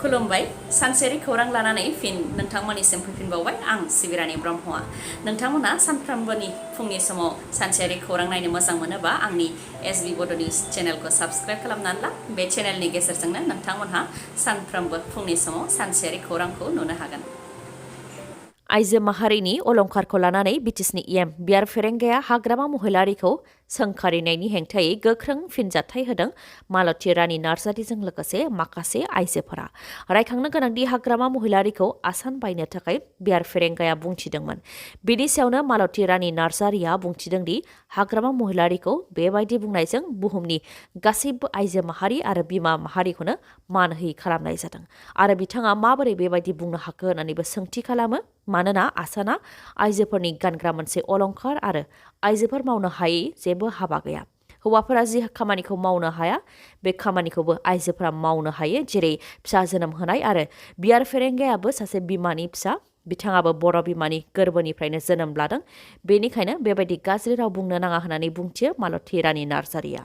खुलुमबाय सानसेयारि खौरां लानानै फिन नोंथांमोननिसिम फैफिनबावबाय आं सिबिरानि ब्रह्मआ नोंथांमोना सानफ्रोमबोनि फुंनि समाव सानसेयारि खौरां नायनो मोजां मोनोबा आंनि SBBodo News चेनेलखौ साबस्क्राइब खालामनानै ला बे चेनेलनि गेजेरजोंनो नोंथांमोनहा सानफ्रोमबो फुंनि समाव सानसेयारि खौरांखौ नुनो हागोन। आइजो माहारिनि अलंखारखौ लानानै बिटिसिनि EM बियार फेरेंगाया हाग्रामा महिलारिखौ सोंखारिनायनि हेंथायै गोख्रों फिनजाथाय होदों मालती रानी नार्जारीजों लोगोसे माखासे आइजोफोरा। रायखांनो गोनांदि हाग्रामा महिलारिखौ आसान बायनो थाखाय बियार फेरेंगाया बुंथिदोंमोन। बिनि सायावनो मालती रानी नार्जारीया बुंथिदोंदि हाग्रामा महिलारिखौ बेबायदि बुंनायजों बुहुमनि गासैबो आइजो माहारि आरो बिमा माहारिखौनो मान होयि खालामनाय जादों आरो बिथाङा माबोरै बेबायदि बुंनो हाखो होननानैबो सोंथि खालामो। मानोना आसाना आइजोफोरनि गानग्रा मोनसे अलंखार आरो आइजोफोर मावनो हायै जेबो हाबा गैया। हौवाफोरा जि खामानिखौ मावनो हाया बे खामानिखौबो आइजोफोरा मावनो हायो, जेरै फिसा जोनोम होनाय आरो बियार फेरेंगायाबो सासे बिमानि फिसा। बिथाङाबो बर' बिमानि गोरबोनिफ्रायनो जोनोम लादों। बेनिखायनो बेबायदि गाज्रि राव बुंनो नाङा होननानै बुंथियो मालती रानी नार्जारीया।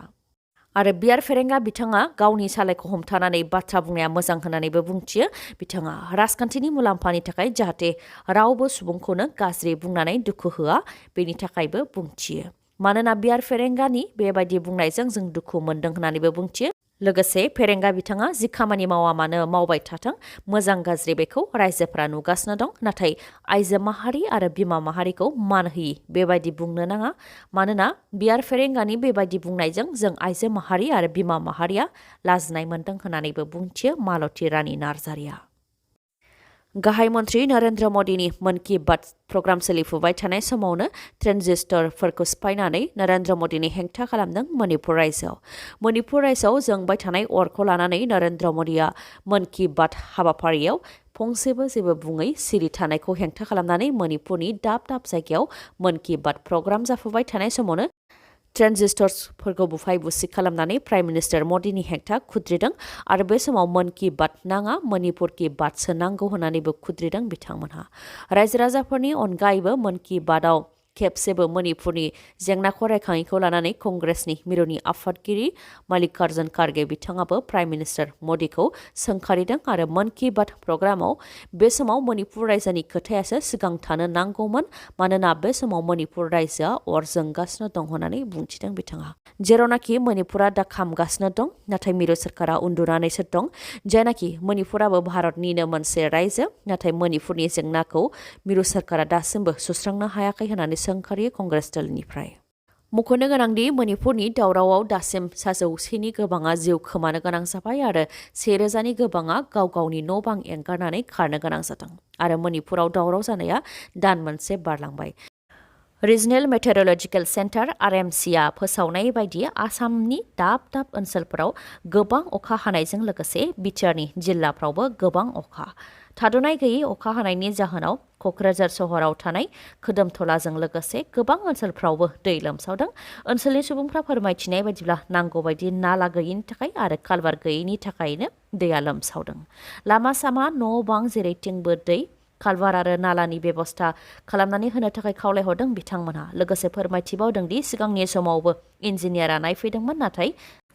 आरो बियार फेरेंगा बिथाङा गावनि सालायखौ हमथानानै बाथ्रा बुंनाया मोजां होननानैबो बुंथियो। बिथाङा राजखान्थिनि मुलाम्फानि थाखाय जाहाथे रावबो सुबुंखौनो गाज्रि बुंनानै दुखु होआ बेनि थाखायबो बुंथियो। मानोना बियार फेरेंगानि बेबायदि बुंनायजों जों दुखु मोनदों होननानैबो बुंथियो। लोगोसे फेरेंगा बिथाङा जि खामानि मावा मानो मावबाय थाथों, मोजां गाज्रि बेखौ रायजोफोरा नुगासिनो दं, नाथाय आइजो माहारि आरो बिमा माहारिखौ मान होयि बेबायदि बुंनो नाङा। मानोना बियार फेरेंगानि बेबायदि बुंनायजों जों आइजो माहारि आरो बिमा माहारिया लाजिनाय मोनदों होननानैबो बुंथियो मालती रानी नार्जारीया। गाहाय मन्त्रि नरेन्द्र मदिनि मन की बात प्रग्राम सोलिफुबाय थानाय समावनो ट्रेन्जिस्टरफोरखौ सिफायनानै नरेन्द्र मदिनि हेंथा खालामदों मणिपुर रायजोआव। मणिपुर रायजोआव जोंबाय थानाय अरखौ लानानै नरेन्द्र मदिया मन की बात हाबाफारियाव फंसेबो जेबो बुङै सिरि थानायखौ हेंथा खालामनानै मणिपुरनि दाब दाब जायगायाव मन की बात प्रग्राम जाफुबाय थानाय समावनो ट्रेन्जिस्टर्सफोरखौ बुफाय बुसि खालामनानै प्राइम मिनिस्टार मदिनि हेंथा खुद्रिदों आरो बे समाव मन की बात नाङा मणिपुर की बातसो नांगौ होननानैबो खुद्रिदों बिथांमोनहा। रायजो राजाफोरनि अनगायैबो मन की बातआव खेबसेबो मणिपुरनि जेंनाखौ रायखाङैखौ लानानै कंग्रेसनि मिरुनि आफादगिरि मल्लिकार्जुन खारगे बिथाङाबो प्राइम मिनिस्टार मदिखौ सोंखारिदों आरो मन की बात प्रग्रामाव बे समाव मणिपुर रायजोनि खोथायासो सिगां थानो नांगौमोन, मानोना बे समाव मणिपुर रायजोआ अर जोंगासिनो दं होननानै बुंथिदों बिथाङा। जेरावनाखि मणिपुरा दा खामगासिनो दं, नाथाय मिरु सोरखारा उन्दुनानैसो दं। जायनाखि मणिपुराबो भारतनिनो मोनसे रायजो, नाथाय मणिपुरनि जेंनाखौ मिरु सोरखारा दासिमबो सुस्रांनो हायाखै होननानै सोंखारियो कंग्रेस दलनिफ्राय। मख'नो गोनांदि मणिपुरनि दावरावआव दासिम 100नि गोबाङा जिउ खोमानो गोनां जाबाय आरो 1000नि गोबाङा गाव गावनि न' बां एंगारनानै खारनो गोनां जादों आरो मणिपुराव दावराव जानाया दान मोनसे बारलांबाय। रिजनेल मेटेरलजिकेल सेन्टार RMCआ फोसावनाय बायदि आसामनि दाब दाब ओनसोलफोराव गोबां अखा हानायजों लोगोसे बिटिआरनि जिल्लाफ्रावबो गोबां अखा। थाद'नाय गैयै अखा हानायनि जाहोनाव क'क्राझार सहराव थानाय खोदोमथलाजों लोगोसे गोबां ओनसोलफ्रावबो दै लोमसावदों। ओनसोलनि सुबुंफ्रा फोरमायथिनाय बायदिब्ला नांगौ बायदि नाला गैयिनि थाखाय आरो कालभार गैयिनि थाखायनो दैया लोमसावदों। लामा सामा न' बां जेरैथिंबो दै, कालभार आरो नालानि बेबस्था खालामनानै होनो थाखाय खावलायहरदों बिथांमोनहा। लोगोसे फोरमायथिबावदोंदि सिगांनि समावबो इन्जिनियारा नायफैदोंमोन, नाथाय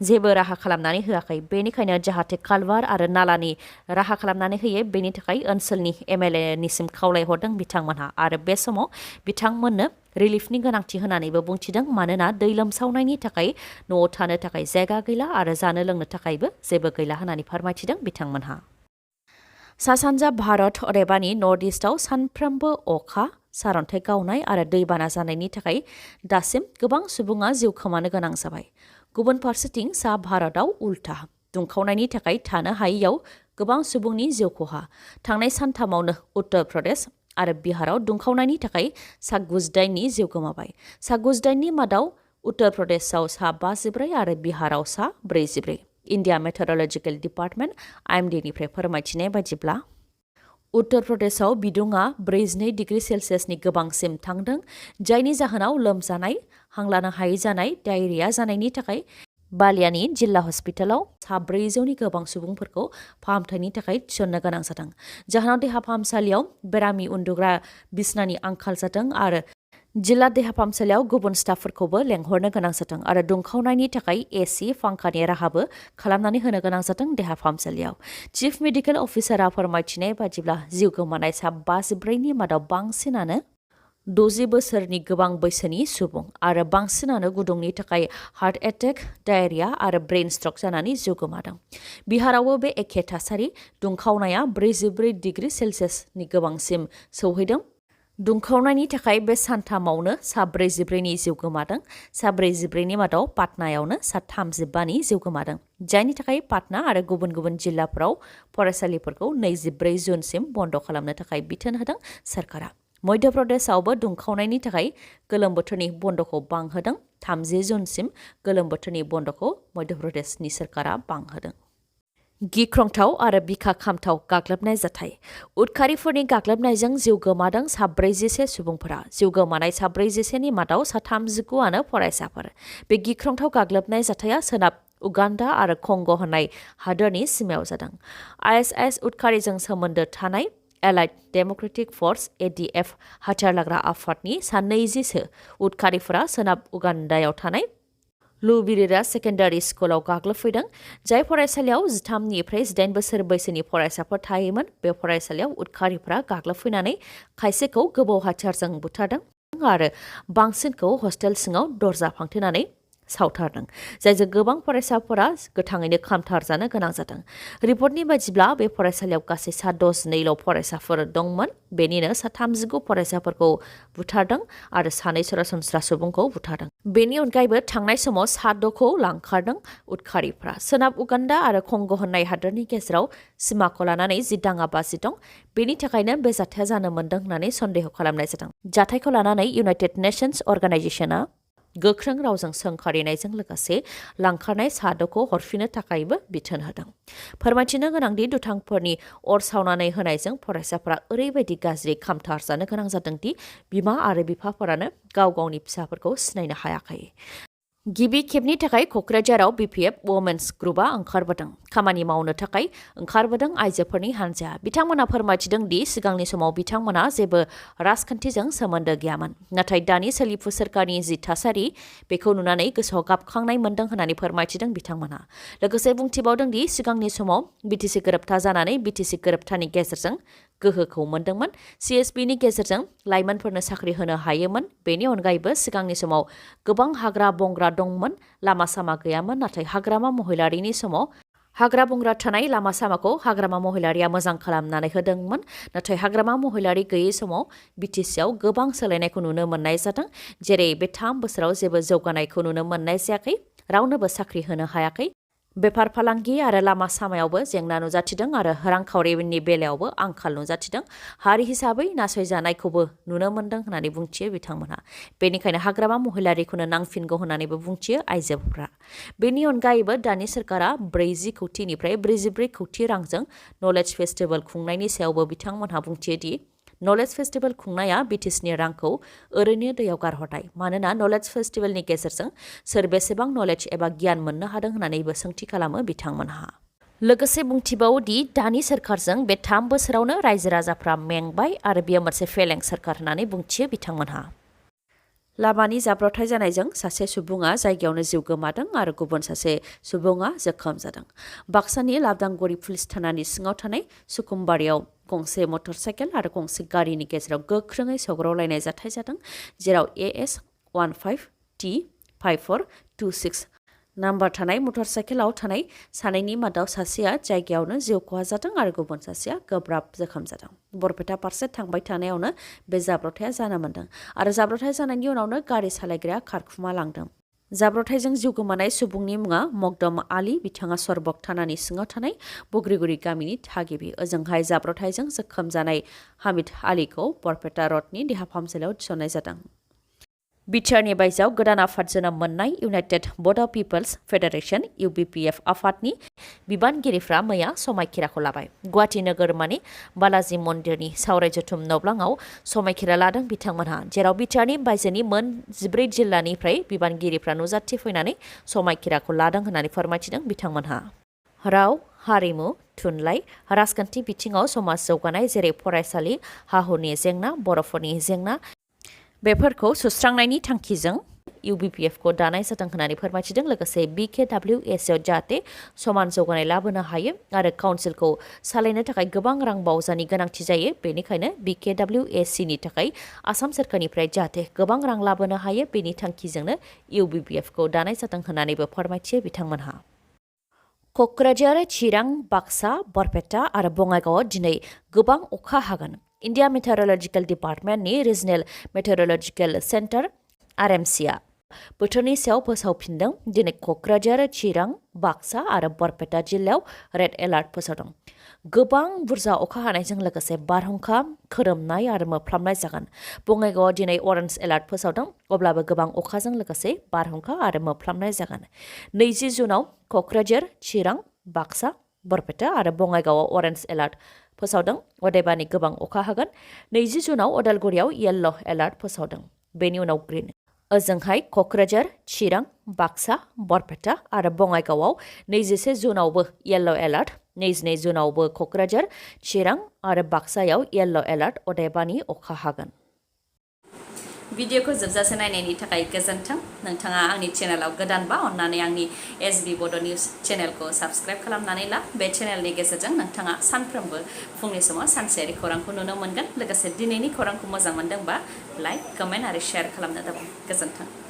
जेबो राहा खालामनानै होआखै। बेनिखायनो जाहाथे कालभार आरो नालानि राहा खालामनानै होयो बेनि थाखाय ओनसोलनि MLAनिसिम खावलायहरदों बिथांमोनहा आरो बे समाव बिथांमोननो रिलिफनि गोनांथि होनानैबो बुंथिदों। मानोना दै लोमसावनायनि थाखाय न'आव थानो थाखाय जायगा गैला आरो जानो लोंनो थाखायबो जेबो गैला होननानै फोरमायथिदों बिथांमोनहा। सा सानजा भारत अदेबानि नर्थ इस्टआव सानफ्रोमबो अखा, सारन्थाइ गावनाय आरो दैबाना जानायनि थाखाय दासिम गोबां सुबुङा जिउ खोमानो गोनां जाबाय। गुबुन फारसेथिं सा भारतआव उल्था दुंखावनायनि थाखाय थानो हायैयाव गोबां सुबुंनि जिउ खहा। थांनाय सानथामावनो उत्तर प्रदेश आरो बिहाराव दुंखावनायनि थाखाय सा 98नि जिउ गोमाबाय। सा 98नि मादाव उत्तर प्रदेशआव सा 54 आरो बिहाराव सा 44। इन्डिया मेटेरलजिकेल डिपार्टमेन्ट IMDनिफ्राय फोरमायथिनाय बायदिब्ला उत्तर प्रदेशआव बिदुङा 42 डिग्री सेल्सियासनि गोबांसिम थांदों, जायनि जाहोनाव लोमजानाय, हां लानो हायै जानाय, डायरिया जानायनि थाखाय बालियानि जिल्ला हस्पिटालाव 400नि गोबां सुबुंफोरखौ फाहामथायनि थाखाय थिसननो गोनां जादों। जाहोनाव देहा फाहामसालियाव बेरामि उन्दुग्रा बिसनानि आंखाल जादों आरो जिल्ला देहा फाहामसालियाव गुबुन स्टाफफोरखौबो लेंहरनो गोनां जादों आरो दुंखावनायनि थाखाय एसि फांखानि राहाबो खालामनानै होनो गोनां जादों देहा फाहामसालियाव। चिफ मेडिकेल अफिसारा फोरमायथिनाय बादिब्ला जिउ गोमानाय सा 54नि मादाव बांसिनानो 60 बोसोरनि गोबां बैसोनि सुबुं आरो बांसिनानो गुदुंनि थाखाय हार्ट एटेक, डायरिया आरो ब्रेन स्ट्रक जानानै जिउ गोमादों। बिहारावबो बे एखे थासारि दुंखावनाया 44 डिग्री सेलसियासनि गोबांसिम सौहैदों। दुंखावनायनि थाखाय बे सानथामावनो सा 44नि जिउ गोमादों। सा 44नि मादाव पाटनायावनो सा 35नि जिउ गोमादों, जायनि थाखाय पाटना आरो गुबुन गुबुन जिल्लाफोराव फरायसालिफोरखौ 24 जुनसिम बन्द खालामनो थाखाय बिथोन होदों सोरखारा। मध्य प्रदेशआवबो दुंखावनायनि थाखाय गोलोम बोथोरनि बन्दखौ बांहोदों। 30 जुनसिम गोलोम बोथोरनि बन्दखौ मध्य प्रदेशनि सोरखारा बांहोदों। गिख्रंथाव आरो बिखा खामथाव गाग्लोबनाय जाथाय। उदखारिफोरनि गाग्लोबनायजों जिउ गोमादों सा 41 सुबुंफोरा। जिउ गोमानाय सा 41नि मादाव सा 39आनो फरायसाफोर। बे गिख्रंथाव गाग्लोबनाय जाथाया सोनाब उगान्डा आरो कंग होननाय हादोरनि सिमायाव जादों। ISIS उदखारिजों सोमोन्दो थानाय एलाइड डेम'क्रेटिक फर्स ADF हाथियार लाग्रा आफादनि सा 20सो उदखारिफोरा सोनाब उगान्डायाव थानाय लुबिरिरा सेकेन्डारि स्कुलाव गाग्लोबफैदों, जाय फरायसालियाव 13निफ्राय 18 बोसोर बैसोनि फरायसाफोर थायोमोन। बे फरायसालियाव उदखारिफोरा गाग्लोबफैनानै खायसेखौ गोबौ हाथियारजों बुथारदों आरो बांसिनखौ हस्टेल सिङाव दरजा फांथेनानै सावथारदों, जायजों गोबां फरायसाफोरा गोथाङैनो खामथारजानो गोनां जादों। रिपर्टनि बायदिब्ला बे फरायसालियाव गासै सा 12 फरायसाफोर दंमोन। बेनिनो सा 39 फरायसाफोरखौ बुथारदों आरो 2 सरासनस्रा सुबुंखौ बुथारदों। बेनि अनगायैबो थांनाय समाव सा 6खौ लांखारदों उदखारिफ्रा। सोनाब उगान्डा आरो कंग होननाय हादोरनि गेजेराव सिमाखौ लानानै जि दाङाबाजि दं। बेनि थाखायनो बे जाथाया जानो मोन्दों होननानै सन्देह खालामनाय जादों। जाथायखौ लानानै इउनाइटेड नेशन्स अर्गानाइजेसना गोख्रों रावजों सोंखारिनायजों लोगोसे लांखारनाय सा 6खौ हरफिननो थाखायबो बिथोन होदों। फोरमायथिनो गोनांदि दुथांफोरनि अर सावनानै होनायजों फरायसाफोरा ओरैबायदि गाज्रि खामथारजानो गोनां जादों दि बिमा आरो बिफाफोरानो गाव गावनि फिसाफोरखौ सिनायनो हायाखै। गिबि खेबनि थाखाय क'क्राझाराव BPF वमेन्स ग्रुपआ ओंखारबोदों। खामानि मावनो थाखाय ओंखारबोदों आइजोफोरनि हान्जाया। बिथांमोना फोरमायथिदों दि सिगांनि समाव बिथांमोना जेबो राजखान्थिजों सोमोन्दो गैयामोन, नाथाय दानि सोलिफु सोरखारनि जि थासारि बेखौ नुनानै गोसोआव गाबखांनाय मोन्दों होननानै फोरमायथिदों बिथांमोना। लोगोसे बुंथिबावदों दि सिगांनि समाव BTC गोरोबथा जानानै BTC गोरोबथानि गेजेरजों गोहोखौ मोन्दोंमोन। CSPनि गेजेरजों लाइमोनफोरनो साख्रि होनो हायोमोन। बेनि अनगायैबो सिगांनि समाव गोबां हाग्रा बंग्रा दंमोन, लामा सामा गैयामोन, नाथाय हाग्रामा महिलारिनि समाव हाग्रा बंग्रा थानाय लामा सामाखौ हाग्रामा महिलारिया मोजां खालामनानै होदोंमोन। नाथाय हाग्रामा महिलारि गैयै समाव BTCआव गोबां सोलायनायखौ नुनो मोननाय जादों। जेरै बे 3 बोसोराव जेबो जौगानायखौ नुनो मोननाय जायाखै, रावनोबो साख्रि होनो हायाखै। बेफार फालांगि आरो लामा सामायावबो जेंना नुजाथिदों आरो रांखावरिनि बेलायावबो आंखाल नुजाथिदों। हारि हिसाबै नासयजानायखौबो नुनो मोन्दों होननानै बुंथियो बिथांमोनहा। बेनिखायनो हाग्रामा महिलारिखौनो नांफिनगौ होननानैबो बुंथियो आइजोफोरा। बेनि अनगायैबो दानि सोरखारा 40 कौटिनिफ्राय 44 कौटि रांजों नलेज फेस्टिभेल खुंनायनि सायावबो बिथांमोनहा बुंथियो दि नलेज फेस्टिभेल खुंनाया BTCनि रांखौ ओरैनो दैयाव गारहरनाय, मानोना नलेज फेस्टिभेलनि गेजेरजों सोर बेसेबां नलेज एबा गियान मोननो हादों होननानैबो सोंथि खालामो बिथांमोनहा। लोगोसे बुंथिबावो दि दानि सोरखारजों बे 3 बोसोरावनो रायजो राजाफ्रा मेंबाय आरो बेयो मोनसे फेलें सोरखार होननानै बुंथियो बिथांमोनहा। लामानि जाब्रबथाय जानायजों सासे सुबुङा जायगायावनो जिउ गोमादों आरो गुबुन सासे सुबुङा जोखोम जादों। बाक्सानि लाबदांगुरि पुलिस थानानि सिङाव थानाय सुकुमबारियाव गंसे मटर साइकेल आरो गंसे गारिनि गेजेराव गोख्रोङै सौग्रावलायनाय जाथाय जादों, जेराव AS 15T5426 नाम्बार थानाय मटर साइकेलाव थानाय सानैनि मादाव सासेया जायगायावनो जिउ खहा जादों आरो गुबुन सासेया गोब्राब जोखोम जादों। बरपेटा फारसे थांबाय थानायावनो बे जाब्रबथाया जानो मोन्दों आरो जाब्रबथाय जानायनि उनावनो गारि सालायग्राया खारखुमा लांदों। जाब्रबथायजों जिउ गोमानाय सुबुंनि मुङा मकदम आली। बिथाङा सरबक थानानि सिङाव थानाय बग्रिगुरि गामिनि थागिबि। ओजोंहाय जाब्रबथायजों जोखोम जानाय हामिद आलीखौ बरपेटा रडनि देहा फाहामसालियाव थिसननाय जादों। बिटिआरनि बायजोआव गोदान आफाद जोनोम मोननाय इउनाइटेड बड' पिपल्स फेडारेशन UBPF आफादनि बिबानगिरिफ्रा मैया समायखिराखौ लाबाय। गुवाहाटी नोगोरमानि बालाजी मन्दिरनि सावराय जथुम नब्लाङाव समायखिरा लादों बिथांमोनहा, जेराव बिटिआरनि बायजोनि मोन 14 जिल्लानिफ्राय बिबानगिरिफ्रा नुजाथिफैनानै समायखिराखौ लादों होननानै फोरमायथिदों बिथांमोनहा। राव, हारिमु, थुनलाइ, राजखान्थि बिथिङाव समाज जौगानाय जेरै फरायसालि, हा-हुनि जेंना, बर'फोरनि जेंना, बेफोरखौ सुस्रांनायनि थांखिजों UBPF खौ दानाय जादों होननानै फोरमायथिदों। लोगोसे BKWS आव जाहाथे समान जौगानाय लाबोनो हायो आरो काउन्सिलखौ सालायनो थाखाय गोबां रां बावजानि गोनांथि जायो। बेनिखायनो BKWSC नि थाखाय आसाम सोरखारनिफ्राय जाहाथे गोबां रां लाबोनो हायो बेनि थांखिजोंनो UBPF खौ दानाय जादों होननानैबो फोरमायथियो बिथांमोनहा। क'क्राझार, चिरां, बाक्सा, बरपेटा आरो बङाइगावआव दिनै गोबां अखा हागोन। इन्डिया मेटेरलजिकेल डिपार्टमेन्टनि रिजनेल मेटेरलजिकेल सेन्टार RMCआ बोथोरनि सायाव फोसावफिनदों। दिनै क'क्राझार, चिरां, बाक्सा आरो बरपेटा जिल्लायाव रेड एलार्ट फोसावदों। गोबां बुरजा अखा हानायजों लोगोसे बारहुंखा, खोरोमनाय आरो मोफ्लामनाय जागोन। बङाइगावआव दिनै अरेन्ज एलार्ट फोसावदों, अब्लाबो गोबां अखाजों लोगोसे बारहुंखा आरो मोफ्लामनाय जागोन। 20 जुनाव क'क्राझार, चिरां, बाक्सा, बरपेटा आरो बङाइगावआव अरेन्ज एलार्ट फोसावदों, अदेबानि गोबां अखा हागोन। 20 जुनाव अदालगुरियाव येल्ल' एलार्ट फोसावदों, बेनि उनाव ग्रीन। ओजोंहाय क'क्राझार, चिरां, बाक्सा, बरपेटा आरो बङाइगावआव 21 जुनावबो येल्ल' एलार्ट, 22 जुनावबो क'क्राझार, चिरां आरो बाक्सायाव येल्ल' एलार्ट, अदेबानि अखा हागोन। भिडिअखौ जोबजासे नायनायनि थाखाय गोजोन्थों। नोंथाङा आंनि चेनेलाव गोदानबा अन्नानै आंनि SB Bodo News चेनेलखौ साबस्क्राइब खालामनानै ला। बे चेनेलनि गेजेरजों नोंथाङा सानफ्रोमबो फुंनि समाव सानसेयारि खौरांखौ नुनो मोनगोन। लोगोसे दिनैनि खौरांखौ मोजां मोनदोंबा लाइक, कमेन्ट आरो शेयार खालामनो दाबाव। गोजोन्थों।